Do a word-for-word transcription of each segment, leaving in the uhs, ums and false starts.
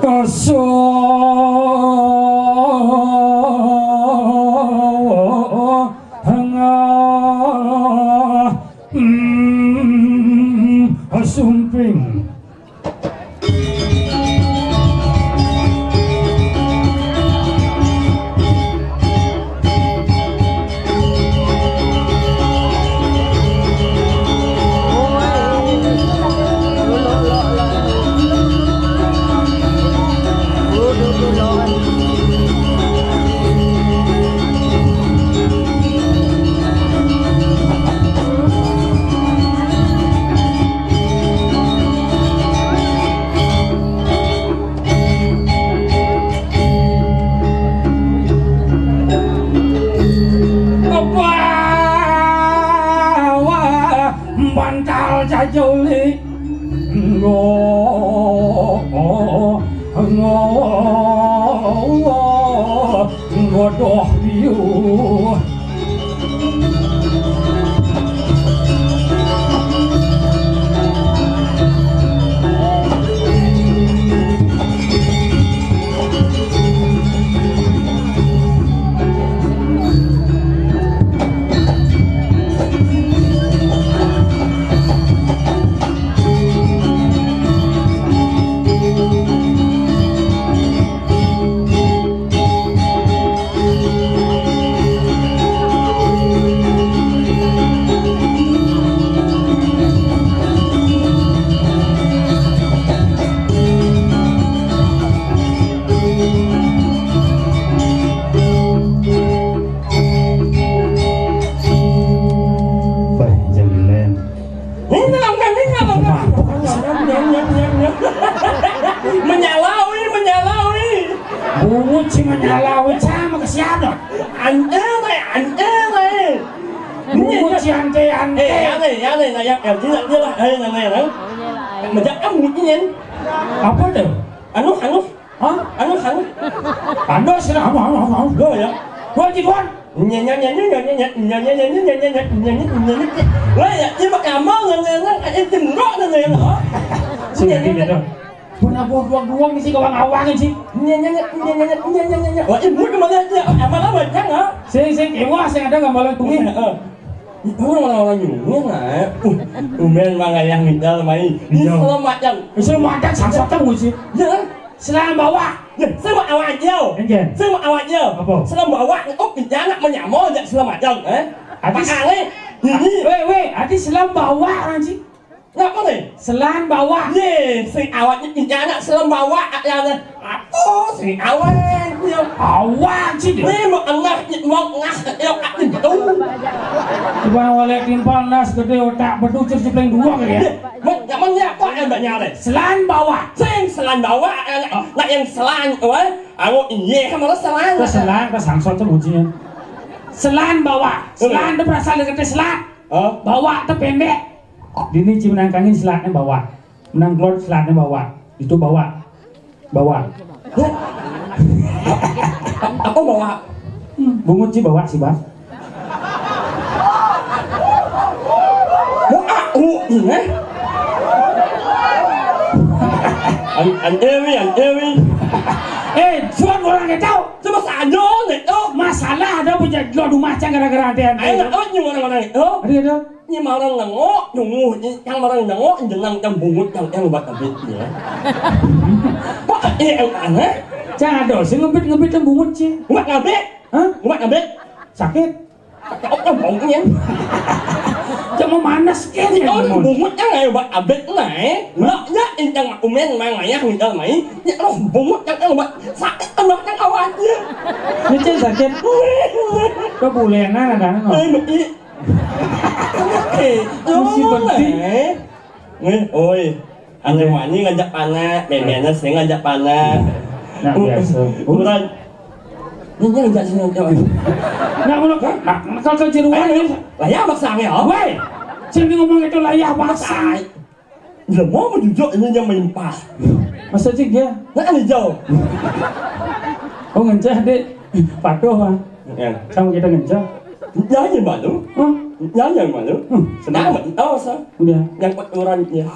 Aso ngah, hmm, sumping. Bantal jajuli. Ngo, ngo, ngodoh biu. Bah, jangan. Menyalawi, menyalawi. Bungut si menyalawi sama ke siapa? Ante, ante. Bungut si ante, ante. Eh, ya le, ya le, na ya, ya, dia, dia lah, eh, na, na, na. Mejak kamu ini. Apa tuh? Anu, anu. Hah? Anu, anu. Anu, sih, anu, anu, anu, anu. Lo ya. Lo, Jiduan. Nyanyi, nyanyi, nyanyi, nyanyi. Lah, ya, dia pakai amal, nyanyi, nyanyi, kayak jenggot, nyanyi, nyanyi. Sini, sini, tuh. Pernah buang-buang sih, kawan awangin sih. Nyanyi, nyanyi, nyanyi, nyanyi, nyanyi, nyanyi. Wah, ibu kemana aja? Amal apa, jangan? Sing, sing, ewa, sing ada gambaran kuwi. Heeh. Itu orang-orang nyungnya, nah. Uh, tumben Mang Ayah Midal main. Iya. Ini selamat yang. Selamat yang sangsot kan, sih. Ya, kan? Selam bawah. Ya, sama awak dia. Enggak. Sama awak dia. Apa? Selam bawah. Oh, dia anak menyamar, jak selamat yang, eh? Ati Pak Ale. Ini. Weh, weh, ati selam bawah, orang sih. Ngapa nih? Selam bawah. Ye, sing awak ni anak selam bawah, ya, nah. Apa sing awak dia? Awak sih dia. Weh, mau ngah, mau ngah, ya, aku tahu. Coba oleh timpal nas gede otak beducur cipling dua kali ya. Ye, mau, zaman ni apa yang banyak ada? Selam bawah. Sing selam bawah, ya, nak, nak yang selam, weh. Aku iye, kan malah selam. Ke selam, ke sangsot tu kuncinya. Selam bawah. Selam tu berasal dari kata selat. Hah? Bawah tu pendek. Dini ci menangkangin selatnya bawah. Menang keluar selatnya bawah. Itu bawah. Bawah. Hah? Apa bawah? Hmm, bungut sih bawah sih, Bang. Mau aku ini? An, an ewi, an ewi. Eh, suan orang nggak tahu. Cuma saja nih, tuh. Masalah ada punya lo rumah cang gara-gara ada. Ayo, nggak tahu orang-orang itu. Ada, ada. Ini marang nengok, nunggu, ini yang marang nengok, jenang yang bungut yang yang buat abit ya. Kok eh yang aneh? Cang ada, sih ngebit-ngebit yang bungut sih. Buat ngabit? Hah? Buat ngabit? Sakit? Sakit apa baunya? Cang mau manas kan ya? Oh, bungut yang ayo buat abit nah, eh. Nak ya, yang umen mang ayah minta main. Ya, oh, bungut yang yang buat sakit, anak yang awalnya. Ini cang sakit. Kok boleh, nah, nah, nah. Eh, betul. Eh, mesti berhenti. Eh, oi. Anu mani ngajak panak, memena sing ngajak panak. Nah, biasa. Ukuran. Ini ngajak sini ngajak. Nah, ngono kan? Nah, kalau ke jeruan ya. Lah ya maksa ya. Woi. Sing ngomong itu lah ya maksa. Lah mau menjujuk ini yang melimpah. Masa sih dia? Nah, ini jauh. Oh, ngenceh, Dik. Patuh, Bang. Ya. Sama kita ngenceh. Jangan malu. Hah? Jangan malu. Hmm. Senang, Bang. Tahu, sa. Udah. Yang kotoran ya.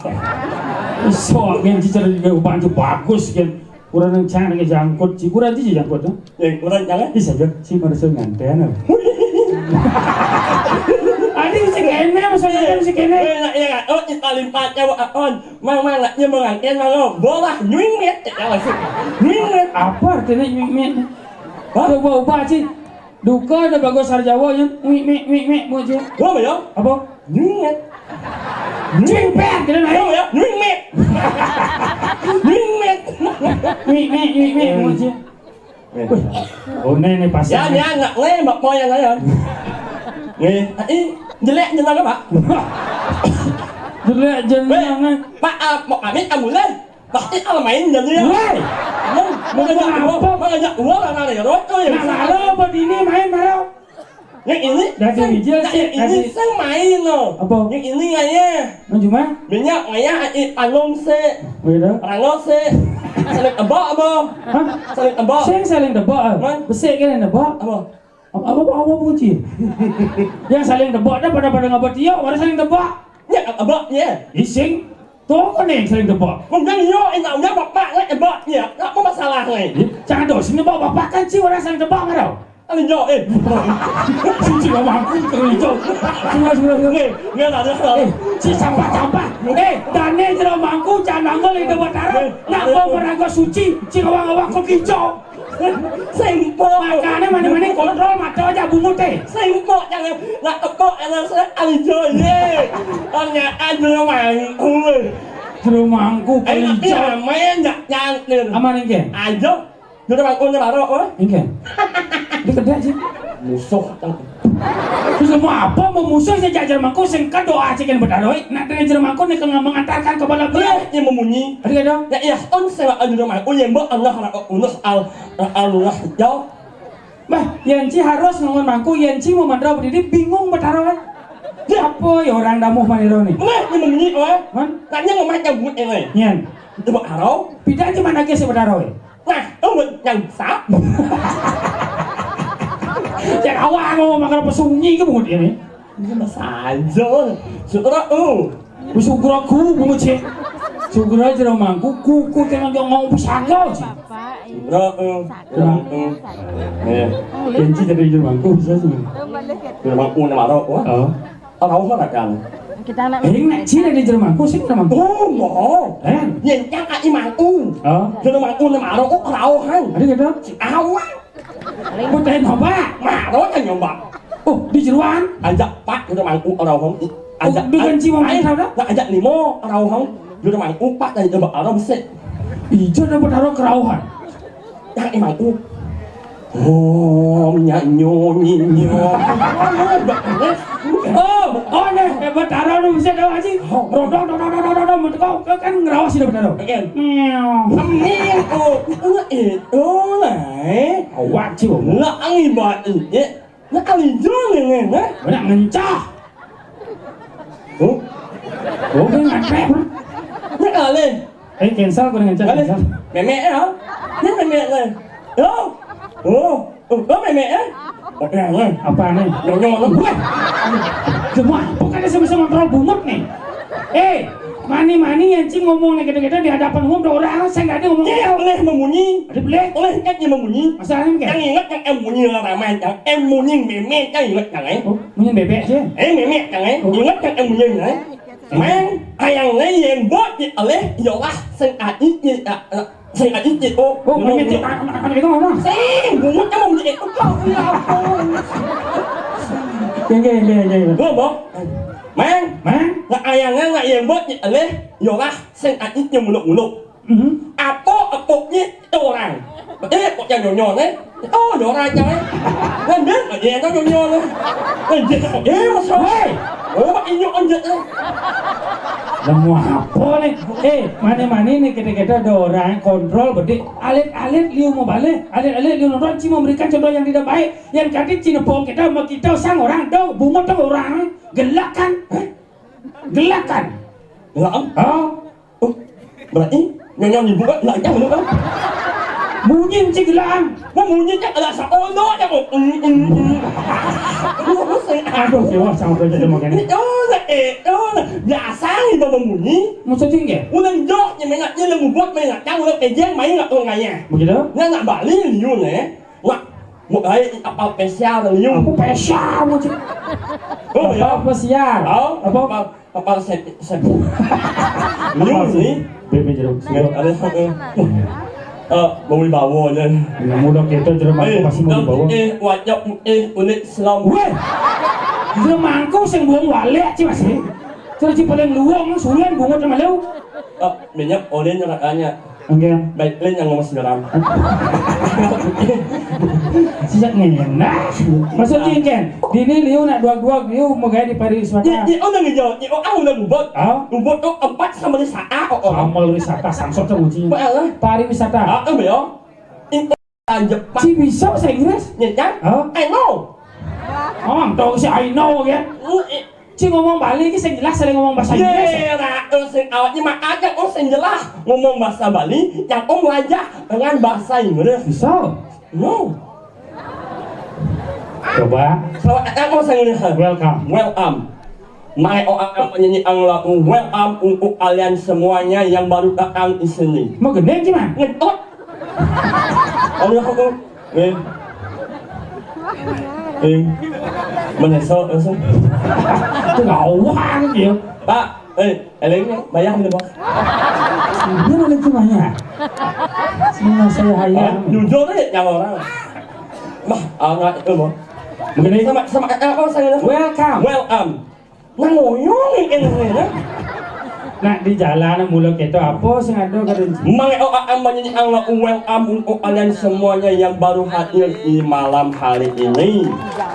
Iso, kan, ci cara juga baju bagus, kan. Kurang kencang, ada jangkut, ci. Kurang ci jangkut, no? Yang kurang jangan. Bisa aja, ci manusia nganten, no? Ada si kene, maksudnya si kene. Eh, nak, ya, oh, di paling pacar, on. Mang, mang, nak, dia mengantin, mang, oh. Bola, nyuing, ya, ya, langsung. Nyuing, ya. Apa artinya nyuing, ya? Hah? Coba ubah, ci. Duka ada bagus sarjawa, ya. Mik, mik, mik, mik, buat, ci. Apa, ya? Apa? Nyuing, ya. Nyuing, pek, kira naik. Ya, ya. Nyuing, mik. Nyuing, mik. Mik, mik, mik, mik, buat, ci. Wih, oh, ini, ini pas. Ya, ya, nak, nih, mak, mau yang lain. Nih, ah, ih, jelek, jelek apa? Jelek, jelek, Weh, eh. Pak, ah, mau kami, kamu, lah. Pasti kalau main jadi ya. Weh. Mau, mau ngajak apa? Uang, mau ngajak uang, anak ya, rokok ya. Nah, lalu apa dini main, baru? Yang ini, Dadi sing, mijil nah, sih, yang ini dadi sing main, no. Apa? Yang ini ngayah. Nah, cuma? Minyak ngayah, eh, panung sih. Beda. Rangos sih. Saling tebak apa? Hah? Saling tebak. Sing saling tebak, ah. Hah? Besik kan yang tebak? Apa? Apa, apa, apa, apa, Ci? Yang saling tebak dah pada-pada ngapa dia, orang saling tebak. Ya, tebak, ya. Ising. Tuh kan yang saling tebak. Kemudian yo, enak udah bapak nggak tebak, ya. Apa masalah, nih? Jangan tuh, sini bawa bapak kan, Ci, orang saling tebak, nggak tahu? Ayo, eh. Ci, Ci, bawa aku, Ci, Ci. Sudah, sudah, sudah. Nih, nih, ada, ada. Eh, Ci, sampah, sampah. Eh, dane jero mangku, jangan nangol itu buat taruh. Nak bawa beraga suci, Ci, ngawang-ngawang kok hijau. Sing empuk. Makane mani-mani kontrol mata aja bungut, eh. Sing empuk, jangan nak tepuk anak saya, ayo, ye. Ternyata jero mangku. Jero mangku, eh, tapi kelincah. Aman, ya, nyantir. Aman, engke? Ayo. Jero mangku, ini baru, oh. Engke? Dikedek, sih. Musuh, kan. Terus mau apa? Mau musuh sejak jero mangku, sing ka doa cikin bedaroi. Nak dari jero mangku, nih, ke mengantarkan kepada beliau. Iya, yang memunyi. Ada dong? Ya, iya, on, saya, ayo, jero mangku, yang bawa Allah, Allah, Allah, Allah, ya. Bah, yen ci harus ngangon mangku, yen ci mau mandra berdiri, bingung betaro, eh. Ya. Apa ya orang damuh maniro nih? Nah, ini menyi, oh. Man? Tanya ngemat nyambut ini. Nyen. Coba haro. Bidang ci mana ke si betaro, eh? Nah, oh, yang sap. Cek awak ngomong makan apa sunyi ke bungut ini? Ini mas aja. Syukur, oh. Wis ukur aku, bungut, cek. Syukur aja jero mangku, kuku tengah jong ngomong pesangga, cek. Heeh. Heeh. Iya. Kenci dari jero mangku bisa sih. Jero mangku nang maro, wah. Oh. Rauh kan kan. Kita nak. Eh, nak cina di jero mangku, sing jero mangku. Oh, mau. Eh? Yen cak ai mangku. Oh. Jero mangku nang maro, oh, rauhan. Ada gitu? Rauhan. Putih nyoba. Maro kan nyoba. Oh, di jeroan. Ajak Pak, jero mangku rauhan. Ajak. Oh, dengan ci wong ai, kita dah? Nah, ajak limo rauhan. Jero mangku Pak dari jero arah besik. Ijo dapat arah kerauhan. Yang emangku. Oh, nyanyo, nyinyo. Oh, oh, nih, hebat arah lu bisa tahu, Haji. Oh. Rodong, rodong, rodong, rodong, rodong, mentekau, kau kan ngerawas sudah benar. Oke. Nyew. Amin, oh, itu lah, eh. Awak, Ci, Bang. Lah, ai, Bang, eh. Nak kali jo ni, ni, ni. Banyak ngencah. Oh. Oh, dia ngepet. Nak kali. Eh, cancel, kau ngencah, kali. Cancel. Memek, ya? Ni memek, ni. Yo. Oh. Oh, kau memek, eh? Apa ni? Apa ni? Yo, yo, yo. Weh. Semua, bukannya sama-sama terlalu bungut ni. Eh, mani-mani yang cing ngomong ni, kita-kita di hadapan umum, ada orang, saya nggak ada ngomong. Dia boleh memunyi. Ada boleh? Boleh, kan dia memunyi. Masalahnya, kan? Yang ingat yang em munyi lah ramai, yang em munyi memek, yang ingat yang, eh? Oh, munyi bebek je. Eh, memek yang, eh? Oh. Ingat yang em munyi, eh? Mang, ayang ni yang buat di alih, yolah, sing ai, eh, eh, sing ai, eh, oh. Oh, munyi anak, anak, anak itu apa? Sing, bungut kamu munyi itu, kau, ya ampun. Geng, geng, geng, geng. Gua, Bok. Mang, Mang? Nak ayang ni, nak yang buat di alih, yolah, sing ai, yang muluk-muluk. Mhm. Apa epoknya orang? Eh, epoknya nyonya ni. Oh, nyonya aja, eh. Kan dia, dia tu nyonya ni. Eh, dia, eh, masuk. Hei! Oh, Pak Inyo, oh, dia, eh. Nemu apa ni? Eh, mana-mana ni kita-kita ada orang kontrol bedik. Alit-alit liu mau balik, alit-alit liu nonton, ci memberikan contoh yang tidak baik. Yang kati ci nepung kita, mau kita sang orang tu, bungut tu orang. Gelak kan? Hah? Gelak kan? Gelak, ah? Ha? Oh, berarti nyonya ni bukan nak ikan tu kan? Munyi cik gelang. Mau munyi cik ada seono ya kok. Mm, mm, mm. Aduh, sing aduh, sing wah, sama aja sama kene. Ini oh, eh, oh, biasa nih bawa munyi. Maksudnya nggak? Udah jok, ya, main aja, udah buat, main aja, udah kejeng, main nggak tuh kayaknya. Begitu? Nggak, nggak balik, liu nih. Wah, mau kayak apa spesial, liu? Apa spesial, maksud? Oh, ya. Apa spesial? Oh, apa? Apa? Apa sep-, sep-, news nih? B P jeruk. Nggak ada, eh. Eh, mau dibawa aja. Yang muda kita jeruk mangku. Eh, masih mau dibawa. Eh, wajah, eh, unik selam. Weh! Jeruk mangku sing buang walek sih masih. Terus si paling luwung, sulian bungut sama lu. Eh, minyak olin katanya. Oke. Baik, Lin yang ngomong sekarang. Sejak ngene. Nah, maksudnya kan, dini liu nak duag-duag liu mau gaya di pariwisata. Iya, iya, oh, nang hijau. Iya, oh, ah, udah bubot. Ah? Bubot, oh, empat sama di saat, oh, oh. Sama di saat, sangsot tuh kucing. Apa ya? Pariwisata. Ah, apa ya? Ini aja, Pak. Ci bisa bahasa Inggris? Iya, kan? Hah? I know. Oh, tahu si I know ya. Mm, i- Ci ngomong Bali ki sing jelas, sering ngomong bahasa Inggris. Iya, Ra, eh, sing awaknya mah aja, oh, sing jelas ngomong bahasa Bali, yang om aja dengan bahasa Inggris. Bisa. No. Coba. Selamat datang, oh, sing Inggris. Welcome. Welcome. Mai oh, ang penyanyi ang lagu welcome untuk kalian semuanya yang baru datang di sini. Mau gede gimana? Ngetot. Aduh, aku. Eh. Eh. Menyesal, menyesal. Itu gawang dia. Pak, eh, eling, bayar nih, Bos. Dia mana cumanya? Semua saya hayang. Jujur nih, yang orang. Bah, ah, nggak itu, Bos. Begini. Sama, sama, eh, apa saya? Welcome. Welcome. Nang ngoyong ini, ya. Nak di jalan mulai kita apa sing ada kadang. Mang oh, ah, ah, menyanyi ang welcome untuk kalian semuanya yang baru hadir di malam hari ini.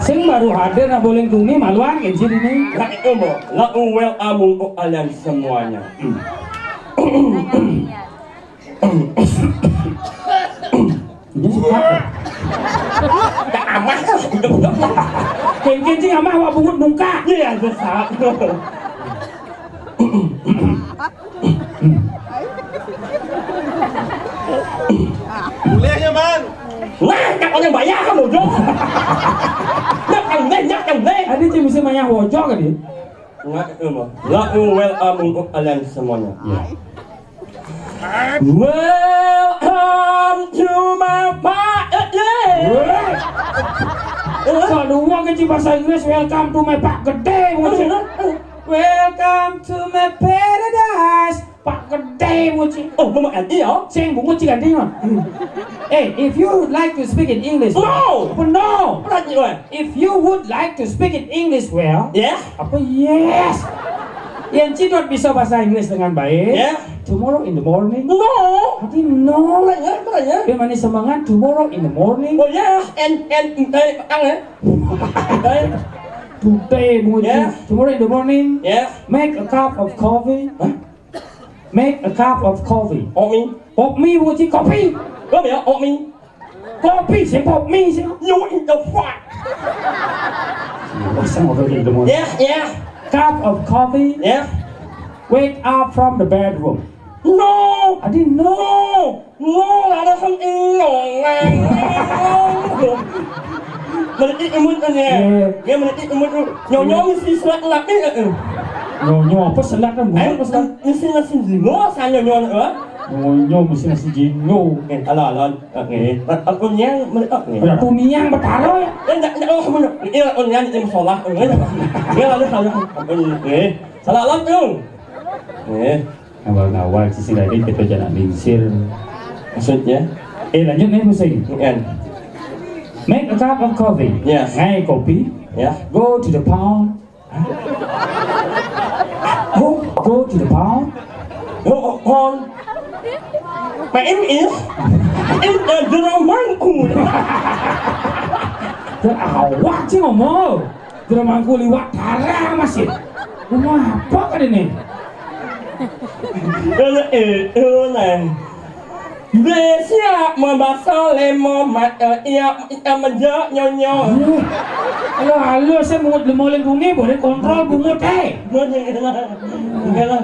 Sing baru hadir nak boleh tuni maluan kecil ini. Nah, itu, Bos. Lagu welcome untuk kalian semuanya. Hmm. Ini suka. Tak aman, hidup-hidup lah. Kencing amah awak bungut muka. Iya, susah. Bolehnya, Man. Nah, tak ada bayar kamu, Jok. Nak yang deh, nak yang deh. Ada cuma bisa mayah wojok kan dia? Nggak, itu mah. Lagu welcome untuk kalian semuanya. Ya. Welcome to my pa-, eh, eh. Weh. Eh? Kalau uang kecil bahasa Inggris, "Welcome to my pak gede," muci. Eh, eh, eh. "Welcome to my paradise." Pak gede, muci. Oh, mau ganti ya? Sing bungut sih ganti mah. Eh, if you would like to speak in English. No. Apa no? Apa lagi, weh? If you would like to speak in English well. Yeah. Apa yes? Yang ci dot bisa bahasa Inggris dengan baik. Yeah. Tomorrow in the morning. No. Tapi no. Apa ya? Apa ya? Biar manis semangat. Tomorrow in the morning. Oh, yeah. And, and, eh, ang, eh. Eh. Today, muci. Yeah. Tomorrow in the morning. Yeah. Make a cup of coffee. Hah? Make a cup of coffee. Oat me. Oat me, muci, kopi. Kopi ya, oat me. Kopi, sing pop mie, sing. You in the fuck. Wah, sama kayak gitu, Mon. Yeah, yeah. Cup of coffee. Yeah. Wake up from the bedroom. No. Adi, no. No, ada kan nyong. Berarti imut kan ya? Iya. Ya, berarti imut tuh. Nyong, nyong mesti selat lagi, eh, eh. Nyong, nyong apa selat kan? Eh, bukan, apa selat? Mesti nasi jilo, saya nyong, eh. Nyong, nyong mesti nasi jilo. Eh, ala, ala. Oke. Aku niang, oke. Aku niang betara ya. Eh, ndak, ndak, oh, bener. Iya, oh, niang, ini salah. Iya, lalu salah. Oke. Salah, lalu. Eh. Awal-awal sih, sih, lagi kita jangan lingsir. Maksudnya? Eh, lanjut nih, pusing. Kan. Make a cup of coffee. Yes. Ngai kopi. Ya. Go to the pound. Go, go to the pound. Go, go, go. Pak Im is in the Jeromangku. Dan awak sih ngomong. Jeromangku liwat darah masih. Rumah apa kan ini? Ini itu lah. Besiak membasa lemo mata iya, iya menjak nyonyo. Halo, halo, saya bungut lemo lengkungi, boleh kontrol bungut, eh. Bungut, iya lah. Iya lah.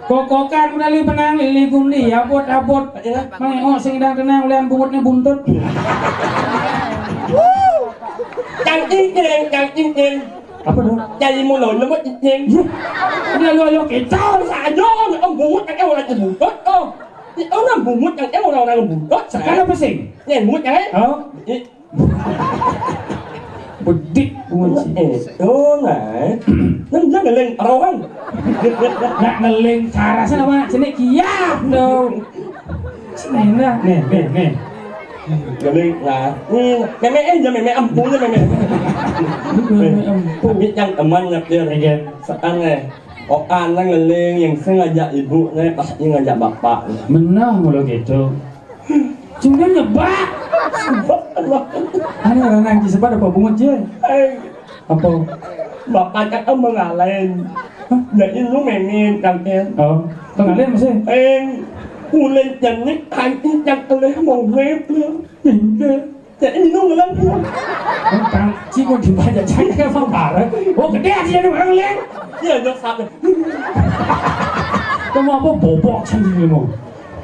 Kokokan medali benang, lili gundi, abot-abot. Iya. Mangengok sing idang tenang, ulian bungutne buntut. Cang cingcing, cang cingcing. Apa tuh? Cari mulo, lemot cingcing. Iya. Udah lu, lu kicau. Saja, orang bungut, kan orang bungut. Oh. Orang bungut, kan orang, orang bungut. Sekarang apa sih? Yang bungut, kan? Oh. Bedik bungut sih. Eh, oh, nah. Nang jangan leng, orang. Nak ngeling cara sana, Mak. Sini kiap dong. Sini, nah. Nih, nih, nih. Jadi, nah, ini meme aja, meme ampun ya, meme. Meme ampun. Tapi yang teman nyetir. Iya. Sekarang nih, oh, anak ngeling yang sengaja ibu nih, pasti ngajak bapak nih. Menang mulu gitu. Cuma nyebak. Ada orang nangis sebab apa bungut je? Eh, apa? Bapak cakap mengalahin. Hah? Jadi lu memin tangkil. Oh, pengalahin masih? Eh, kulit jenik, hati yang kelih mau ngep lu. Hingga. Jadi minum gelang dia. Tang, cikgu dibaca cakap apa bareng? Oh, gede aja jadi orang lain. Iya, jok satu. Kamu apa bobok sendiri mau?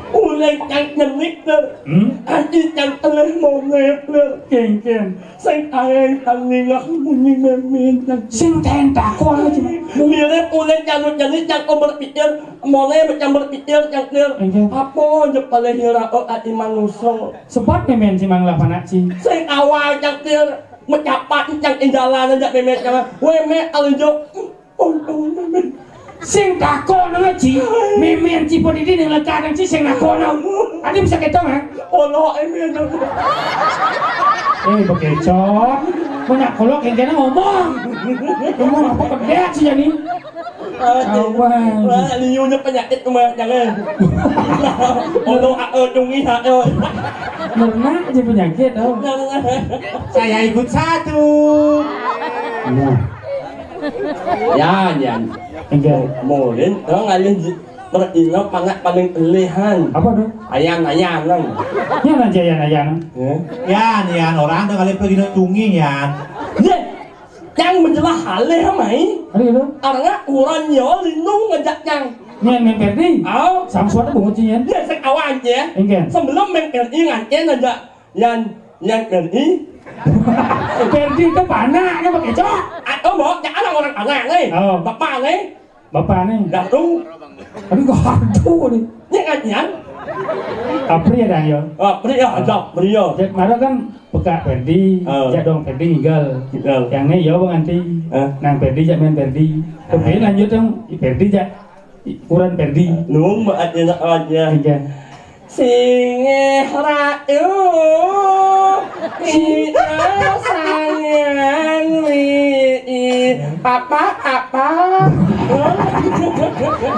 Uleng cang nyenik tu. Hmm? Ati cang teleh monep tu. Ken, ken. Sing aeng tang ningah munyi memin cang. Sing ten takon aja. Mirip uleng cang nyenik cang kau berpikir, monep cang berpikir cang tir. Ken, ken. Apa je paling hira oh ati manusia. Sebab memin si manglah panak ci. Sing awal cang tir, mencapat cang injalan aja memin cang. Weh, me, aljo. Sing takon nang ci, memen ci padidi ning lekad nang ci sing takon. Adi bisa ketong, ha? Olo, eh, memen. Eh, bekecot. Banyak kolok yang kena ngomong. Ngomong apa kedet sih jadi? Awan. Wah, liunya penyakit kemarin jangan. Olo, ah, eh, dungi, ha, eh. Pernah aja penyakit, oh. Saya ikut satu. Nah. Yan, yan. Enggak. Mulin, orang ngalih ji-, berino panak paling elihan. Apa tuh? Ayan, ayan, nang. Yan aja, yan, ayan. Ya. Yan, yan, orang tuh kali pergi nuntungi, yan. Ye, yang menjelah halih, mai. Ada gitu? Arang uran yo, lindung ngejak yang. Yan, main Perdi. Oh. Samsuat tuh bungut sih, yan. Ye, sing awan, ya. Enggak. Sebelum main Perdi, ngantin aja. Yan, yan Perdi. Perdi itu panaknya pakai cok. Atau bawa, jangan orang panak, nih. Oh. Bapak, nih. Bapak nih. Gardu. Aduh, gardu nih. Ini kan, Yan? Apri ada, ya? Apri, ya, ada Apri, ya. Cek, kemarin kan pekak Perdi, ah, cek dong Perdi ngigel. Ngigel. Yang ini, ya, Bang Anti. Ah. Nang Perdi, cek main Perdi. Ah. Tapi lanjut dong, Perdi, cek. Ukuran Perdi. Nung, Mbak, ada aja. Iya. Singeh rayu, ina sayang wi, papa, papa.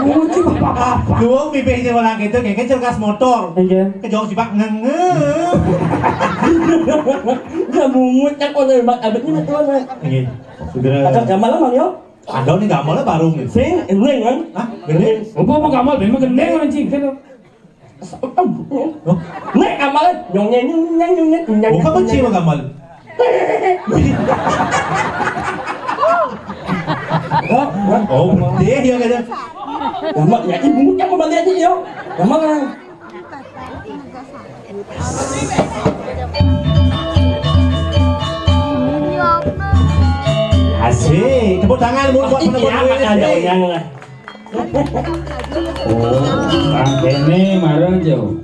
Muji papa, papa. Luwung bibih sing ora gitu, kayak cerkas motor. Iya. Kejauh sibak ngenge. Dia mungut kan oleh Mbak Abed ini tuh, Mas. Iya. Segera. Ada gamal, Mang, yo? Ada nih gamalnya baru nih. Sing, ini, kan? Hah? Ini. Apa mau gamal, ben gendeng, anjing, gitu. Nek amal nyong nyong nyong nyong nyong nyong. Oh, kamu cium gamal. Oh, oh, dia ya, kata. Gamal ya, ibu yang mau balik aja, yo. Gamal. Asik, tepuk tangan buat, buat penonton. Iya, Pak, ada yang lah. Oh, Pak Bene marah jauh.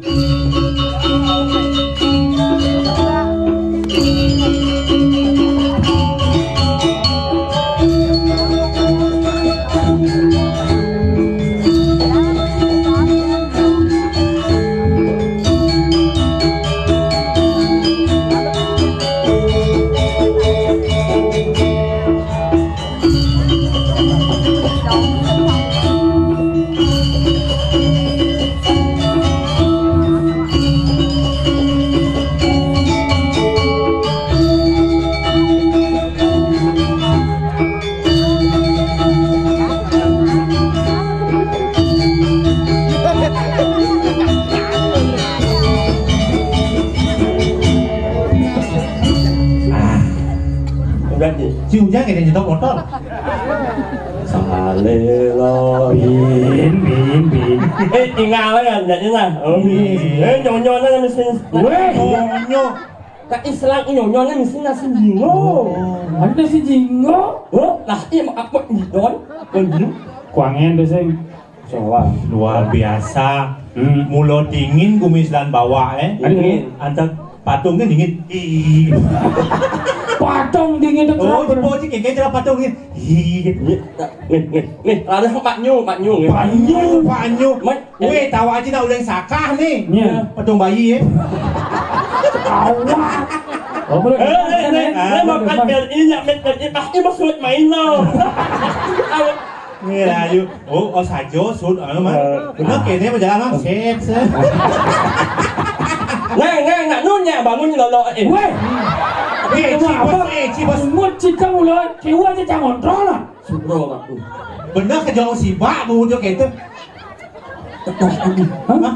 Ah. Udah, Ji. Si Ujang kayak nyetok motor. Salelo. Bin, bin. Bing. Eh, tinggal kan, ndak nyelah. Oh, eh, nyonyo na mesti. Weh, nyonyo. Tak Islam nyonyo na mesti nasi jingo. Ada nasi jingo? Oh, lah, iya, apa ni, Don? Don Jin? Kuangen tu, sing. Luar biasa. Hmm. Mula dingin kumis lan bawak, eh. Dingin. Antar patung kan dingin. Ih. Patung dingin tu. Oh, kenapa? Di pojok kayak gitu patung dingin. Ih. Nih, nih, nih, nih, ada Pak Nyu, Pak Nyu, nih. Pak Nyu, Pak Nyu. Mat. Weh, tahu aja nak ulang sakah nih. Iya. Patung bayi, eh. Awak. Oh, boleh. Eh, eh, eh, eh, makan bel ini, nyak met bel ini, pasti masuk main tau. Awak. Ni lah, you. Oh, oh, saja, sud, anu, mah. Eh. Benar, kene berjalan, mah. Sip, sip. Nang, nang, nak nun, nyak bangun, lolo, eh. Weh. Weh, cibos, eh, cibos. Ngut, cicang, ulo, kiwa, cicang, kontrol, lah. Subro, Pak. Benar, kejauh si Bak, bu, dia kata. Hah?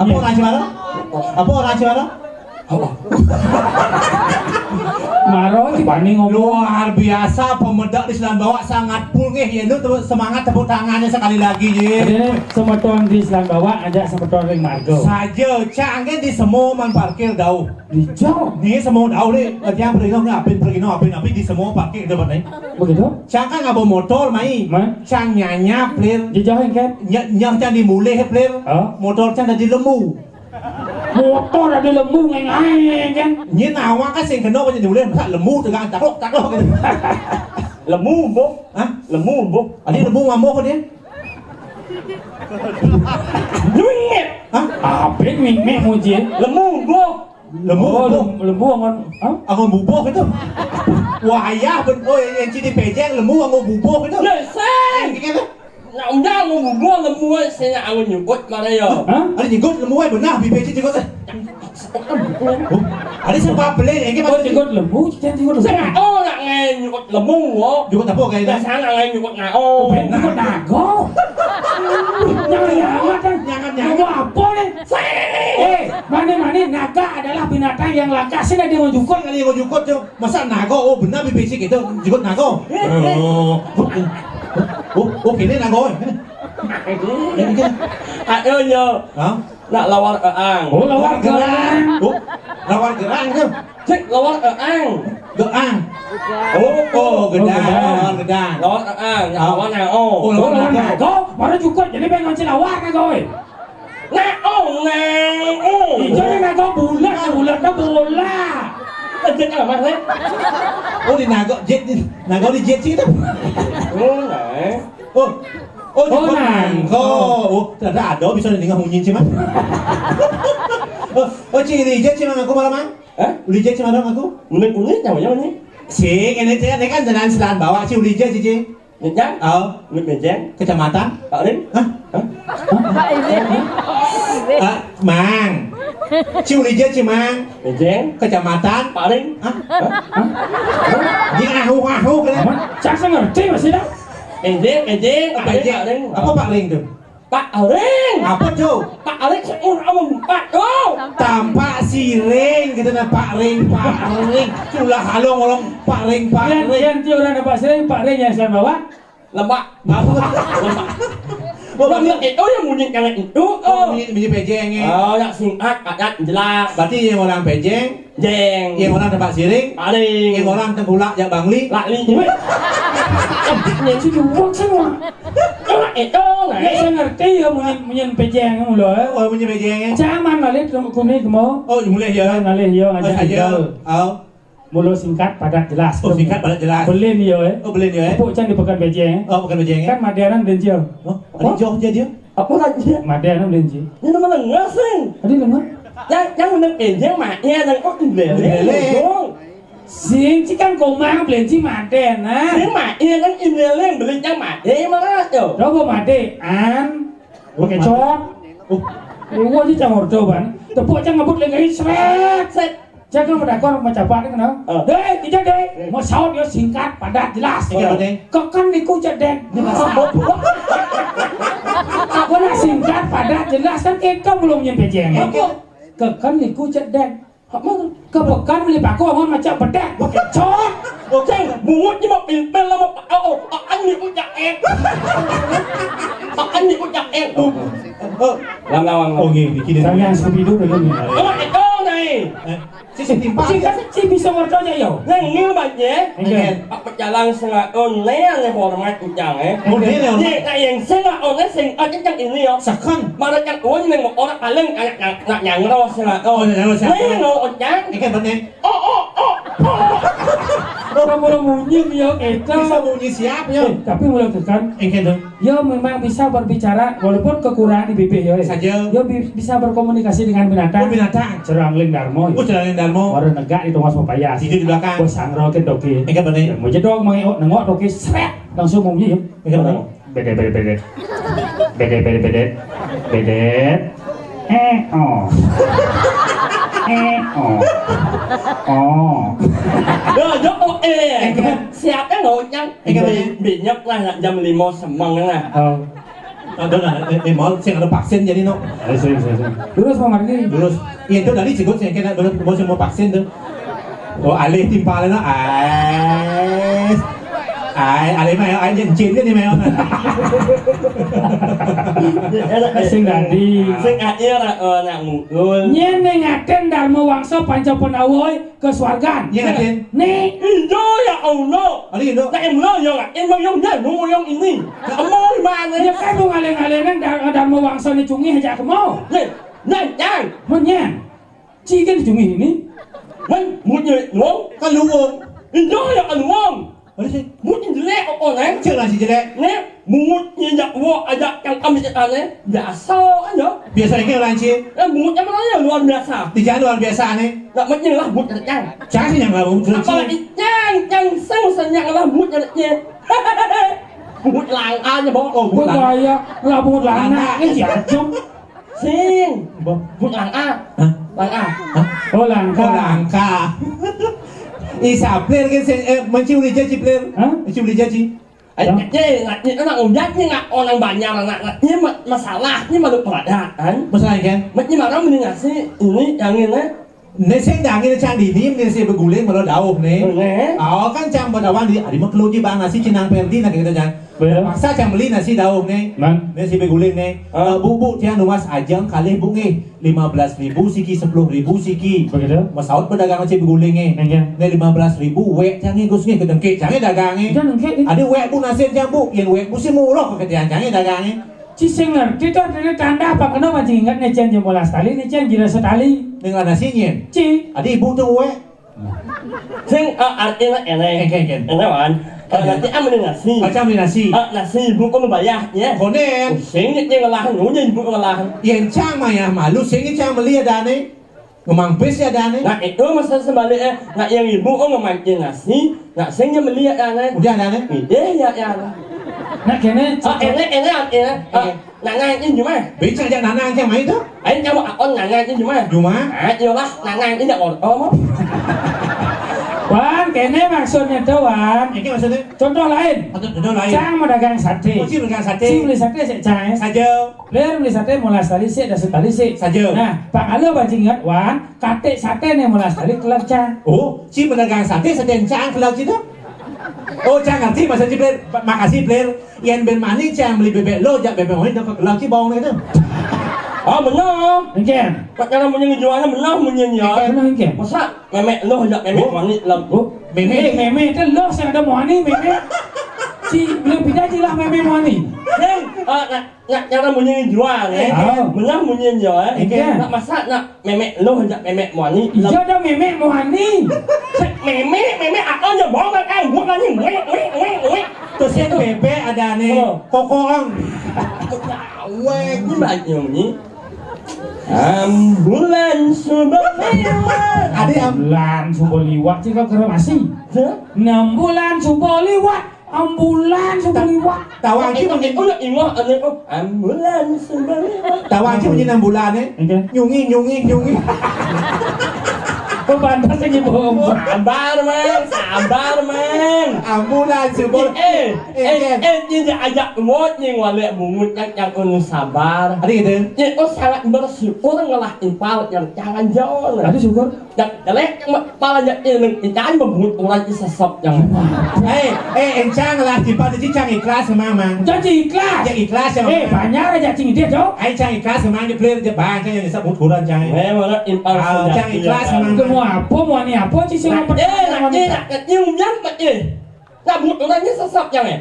Apa orang Cimara? Apa orang Cimara? Apa? Maro, si Bani ngomong. Luar biasa, pemedak di Selan Bawak sangat pulngih, ya, nu, tepuk, semangat tepuk tangannya sekali lagi, ye. Jadi, semeton di Selan Bawak, ajak semeton ring marga. Saja, cak angin di semua man parkir dauh. Di jauh. Ni semua dauh ni, tiang pergi nong, apin pergi nong, apin, apin di semua parkir depan ni. Begitu? Cang kan ngaba motor mai. Man? Cang nyanyap, lir. Di jauh, kan? Nya, nya cang dimulih, lir. Hah? Motor cang dah di lembu. Motor ada lembu ngengai, kan? Nyi nawang kan sing kena banyak dimulih, masa lembu tegang, taklok, taklok, gitu. Lembu, bu. Hah? Lembu, bu. Ada lembu ngamuk dia? Nyuingit. Hah? Apa nyuingit, muji? Lembu, bu. Lembu, oh, lembu. Lem-, lembu angon, hah? Angon bubuh gitu. Wayah ben, oh, yang cini pejeng, lembu angon bubuh gitu. Lah, sing. Yang gitu. Nak undang angon bubuh, lembu, sing nak angon nyugut, mana ya? Hah? Ada nyugut, lembu, eh, benar, bibir cini nyugut, eh. Oh, ada sebab beli, yang gitu. Oh, nyugut lembu, cicing nyugut lembu. Sing, oh, nak ngai nyugut lembu, oh. Nyugut apa, kayak dah? Biasa nak ngai nyugut ngao. Oh, ben, nyugut nago. Jangan nyawa, kan? Jangan, jangan. Nyugut apa, nih? Sing. Eh, Mane-mane naga adalah binatang yang langka. Sing ada yang jukut, ada yang jukut tu. Masa naga? Oh, benar bibir cik itu jukut naga. Oh, oh, oh, kene naga. Ayo, yo. Hah? Nak lawar eang. Oh, lawar gerang. Oh, lawar gerang tu. Cik, lawar eang. Gerang. Oh, oh, gedang. Lawar gedang. Lawar eang. Nak lawar naga. Oh, lawar naga. Baru jukut, jadi pengen ngonci lawar naga, oi. Nah, oh, nah, oh. Ijo ni naga bulat, bulat dah bola. Ejek apa, Lek? Oh, di naga, jet, di naga di jet sih tu. Oh, nah. Oh, oh, di, oh, naga. Naga. Oh, tak ada, ada bisa dengar bunyi cuma. Oh, oh, cik, di jet cuma aku malam, ah? Hah? Di jet cuma aku. Menit-menit nyawa ni. Si, ini, ini kan jalan Selan Bawak, si, di jet, si, si. Mejang? Oh. Mejang? Kecamatan? Pak Ring? Hah? Hah? Ah, Mang. Ciu Lije, Cimang. Mejang? Kecamatan? Pak Ring? Hah? Hah? Di ahu-ahu kena. Aman? Saya ngerti masih dah. Mejang, mejang, Pak Ring, Pak Ring. Apa Pak Ring tu? Pak Ring. Apa tu? Pak Ring seumur empat tu. Tampak siring kita nak Pak Ring, Pak Ring. Tulah halong orang Pak Ring, Pak Ring. Yang, yang tiada Pak Siring, Pak Ring yang saya bawa. Lemak. Apa? Lemak. Lemak itu yang bunyi kayak itu. Oh, bunyi, bunyi pejeng, eh. Oh, yang singkat, padat, jelas. Berarti yang orang pejeng, jeng. Yang orang tempat siring, paling. Yang orang tengkulak, jak bangli. Lakli. Weh. Yang si jubuk semua. Lemak itu, nah. Ya, saya ngerti ya, bunyi, bunyi pejeng mula, eh. Oh, bunyi pejeng, eh. Zaman balik ke kumi kemo. Oh, mulai ya. Mulai ya, oh, ngajak saja. Tinggal. Oh. Mula singkat, padat, jelas. Oh, singkat, padat, jelas. Belin iya, eh. Oh, belin iya, eh. Tepuk can di Pekan Bejeng, eh. Oh, Pekan Bejeng, eh. Kan Madianan belin cia. Oh, apa? Ada jauh je dia. Apa lagi? Madianan belin cia. Ini nama lengah, sing. Ada lengah? Yang, yang menang Bejeng, mak, ya, yang kok di belin, belin. Sing, ci kan komang belin ci Madianan. Sing, mak, ya, kan di belin, belin yang Madianan, yo. Coba Madianan. Pakai cok. Oh. Iwa ci cang ordo ban. Tepuk cang ngebut lagi, sret, sret. Jaga medakor mencapak ni kenal. Ah. Dek, kita dek. Eh. Mau saut dia singkat, padat, jelas. Iya, betul. Keken niku cedek. Jelas. Apa nak singkat, padat, jelas kan kita belum nyampe jeng. Iya. Keken niku cedek. Apa? Ke pekan beli paku amun macak bedak. Cok. Oke, bungut ni mau pimpin lah mau, oh, oh, akan ni ucap eh. Akan ni ucap eh. Oh. Lam lawang. Oh, nggih, niki. Sampeyan Scooby-Doo dulu nih. Oh, itu nih. Eh, si, si timpal. Si kan si bisa ngerti aja yo. Nang ni banyak. Nggih. Apa jalan setengah oh, ni yang hormat ucang eh. Oh, ni yang hormat. Ni yang setengah oh, ni sing ada yang ini yo. Second. Mana yang oh, ni yang orang paling anak yang, nak yang roh setengah oh. Oh, yang roh setengah oh. Ni yang roh ucang. Nggih, bener. Oh, oh, oh, oh. Orang mula munyi dia kita. Bisa munyi siap ya. Eh, tapi mula tekan. Engke tu. Dia memang bisa berbicara walaupun kekurangan di bibir ya. Saja. Dia bi- bisa berkomunikasi dengan binatang. Oh, binatang. Cerangling Darmo. Oh, cerangling Darmo. Orang negak di tengah pepayas. Tidur di belakang. Bos sangro ke doki. Engke bener. Mau jedok mau nengok doki seret langsung munyi ya. Engke bener. Bedet, bedet, bedet. Bedet, bedet, bedet. Bedet. Eh, oh. Eh, oh. Oh. Yo, yo, oh, eh. Siapa yang ngocang? Minyak lah, nak jam lima semang lah. Oh. Aduh, nah, eh, eh, mau sing ada vaksin jadi no. Ayo, sing, sing, sing. Terus mau ngerti? Terus. Iya, itu tadi cikut sing kena dulu mau semua vaksin tuh. Oh, alih timpalnya no. Ais. Ai, alih mah ai jencin ni mah. Sing tadi. Sing akhir, eh, nak mukul. Nyen ning aten Darma Wangsa Panca Pandawa ke swargan. Nyen aten. Ni. Iya ya Allah. Ari itu. Tak emlo ya, emang yang dia mau yang ini. Kamu mana? Ya kan mau ngaleng-ngaleng Darma Wangsa ni cungih aja kamu. Nih, nang, nang. Menyen. Cigan cumi ini. Wen, mutnya luang. Kan luang. Indah ya kan luang. Ada sih. Mut jelek kok, Neng. Cek lah si jelek. Nih, mutnya jak wok ajak yang kami cek aneh. Biasa aja. Biasa ini orang cik. Eh, mutnya mana ya luar biasa. Di jalan luar biasa nih. Nak mutnya lah mut jelek yang. Cari yang lah mut jelek. Apalagi yang, yang seng senyang lah mut jeleknya. Mut langkahnya bawa. Oh, mut langkah. Lah mut langkah. Ini jajum. Sing. Apa? Bun langka. Hah? Langka. Hah? Oh, langka. Oh, langka. Ih, saplir kan sing, eh, menci ulija ciplir. Hah? Menci ulija ci. Ayo, hah? Ye, nak, ye, nak ujat ni nak orang banyak nak, nak, ye ma-, masalah ni malu peradat, kan? Masalah kan? Mat ni marah mending ngasih ini yang ini. Né sing dangin cang dini, né sing beguling melo dauh né. Né. Aw kan cang bedawang di, adi mah keluji bang nasi cinang Perdi nah gitu cang. Betul. Paksa cang beli nasi dauh né. Bang. Né sing beguling né. Ah. Eh, bu, bu, tiang nuas ajeng kalih bu nggih. Lima belas ribu siki, sepuluh ribu siki. Begitu. Masaut pedagang sing beguling né. Iya. Né lima belas ribu, wek cang nggih Gus nggih kedengkik cang nggih dagang né. Kedengkik, eh. Adi wek bu nasi cang bu, yen wek bu sing murah ke tiang cang nggih dagang né. Ci sing ngerti to dene tanda apa kena mancing inget ne cen jembola setali ne cen jira setali. Ning ana si nyen. Ci. Adi ibu tu wek. Sing, ah, arti nak ene. Ken, ken, ken. Ene wan. Ah, nanti am ni nasi. Macam ni nasi. Ah, nasi ibu kau membayar ya. Konen. Sing ni ngelahan, nu je ibu ngelahan. Yen cang mayah malu sing ni cang meli ada ne. Ngemang bis ya ada ne. Nah, itu masa sebalik eh. Nak yang ibu kau ngemancing nasi, nak sing je meli ada ne. Udah ada ne. Ide ya ya. Nak kene. Ah, ene ene ene. Ah, oke. Nanang in jumah. Becak jak nanang cang mai tu. Ain kamu akon nanang in jumah. Jumah. Ah, iyalah nanang in dak orto mo. Wan, kene maksudnya tu, Wan. Iki maksudnya? Contoh lain. Contoh, contoh lain. Cang mau dagang sate. Oh, ci dagang sate. Ci beli sate sik cang. Saja. Lir beli sate mulas tali sik, dasut tali sik. Saja. Nah, pang alo bajingan, Wan, katik sate ne mulas tali kelab cang. Oh, ci pedagang sate, sate cang kelab ci tu. Oh, cang ngerti maksud ci, Plir. Makasih, Plir. Yen ben mani cang beli bebek lo, jak bebek mani dapat gelang ci bawang gitu. Ah, benar. Engken. Pak cara munyi ngejualnya benar munyi ya. Benar, engken. Masa memek lo jak memek mani lam. Oh, memek. Eh, memek itu lo sing ada mani, memek. Ci, beli beda ci lah memek mani. Neng, ah, nak, nak cara munyi ngejual, eh. Oh. Benar munyi ya, eh. Engken. Nak masak, nak Memek lo jak memek muani. Iya dah memek muani. Memek, memek apa aja bawa kan buat lagi. Wek, wek, wek, wek. Terus yang bebek ada nih. Oh. Kokong. Wek, ini banyak ni. Ambulan sudah lewat. Ada am- Ambulan sudah lewat sih kau kira masih. Hah? Enam bulan sudah lewat. Ambulan sudah liwat. Tawang ci munyin. Ulah iwak ane kok. Ambulan sudah liwat. Tawang ci munyin ambulan e. Oke. Nyungi, nyungi, nyungi. Pantes iki, Bu. Sabar, Mang. Sabar, Mang. Ambulan, subur. Eh, eh, eh, eh, ini ajak ngot nih, wale bungut yang, yang anu sabar. Ada gitu? Ya, oh, sangat bersyukur ngelah impal yang jangan jauh. Ada syukur. Yang jelek, yang ma-, malah yang ini, jangan bungut orang itu sesep yang. Eh, eh, encang lah, tiba di cang ikhlas, Mang, Mang. Janji ikhlas. Ya, ikhlas, ya, Eh, Mang. Banyak aja cing dia, Cok. Ai cang ikhlas, Mang, di player je bang, cang yang disebut kurang, cang. Eh, mana impal Ah, senjata cang ikhlas, ya, Mang. Itu mau apa, mau ni apa, sih, sih, Nah, mau eh, nak, eh, nak, eh, nyium yang, eh. Nak, bungut orang ni sesep yang, eh.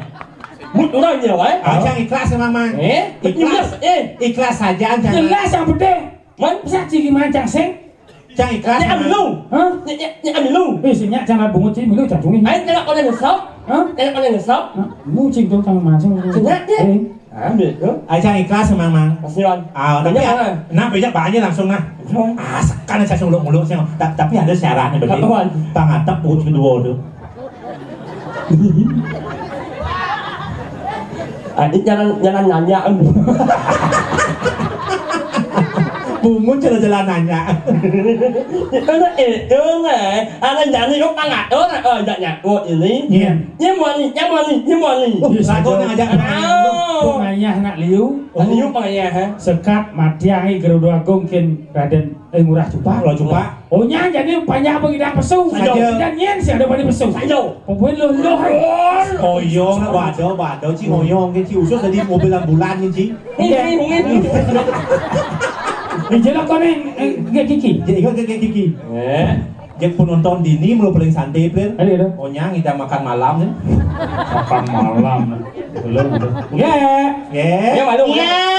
Bungut orang ni, wai. Ah, cang ikhlas, Mang, Mang. Eh, Ikhlas. nyium yang, eh. Ikhlas saja, cang. Jelas yang penting. Man, bisa cili mancang sing. Cang ikhlas, Cang Mang. Milu. Hah? Cang, Cang, Cang Milu. Eh, sing nyak jangan bungut cili milu cacungi. Ai, jangan kau nyesap. Hah? Jangan kau nyesap. Hah? Mu cing tu cang mancing. Sing nyak, ya. Eh. Ambil tu. Ai cang ikhlas, Mang, Mang. Kasihan. Ah, tapi Banyak ya, mana? Nah, banyak banyak langsung nah. Langsung. Ah, sekarang saya muluk-muluk sih. Ta-, tapi ada syaratnya, Bang. Apaan? Tangan tepuk kedua tu. Ah, ini jangan, jangan nanya. Bungut jalan-jalan nanya. Itu, itu, eh. Ada jadi kau pangat orang, oh, jangan nyaku ini. Iya. Ini mani, ini mani, ini mani. Oh, Iya, lagu saja. Nak ajak Oh. Pengayah nak liu. Oh. Liu pengayah, ha? Sekat mati ai Garuda Agung kin Raden, eh, Ngurah Cupak. Ngurah Cupak. Oh, nyan jadi panjang pengidang pesu. Saja. Dan nyen si ada pada pesu. Saja. Pembuat loh, loh, hai. Oyong nak wadah, wadah, Ci, oyong ke, Ci, usus jadi mobil ambulan ni, Ci. Iya. Ini jelek kau ni, eh, ke Kiki. Jadi ikut ke, ke Kiki. Eh. Dia penonton dini mula paling santai, Plin. Ada, ada. Onyang kita makan malam ni. Makan malam. Belum, belum. Ya. Ya. Ya, malu. Ya.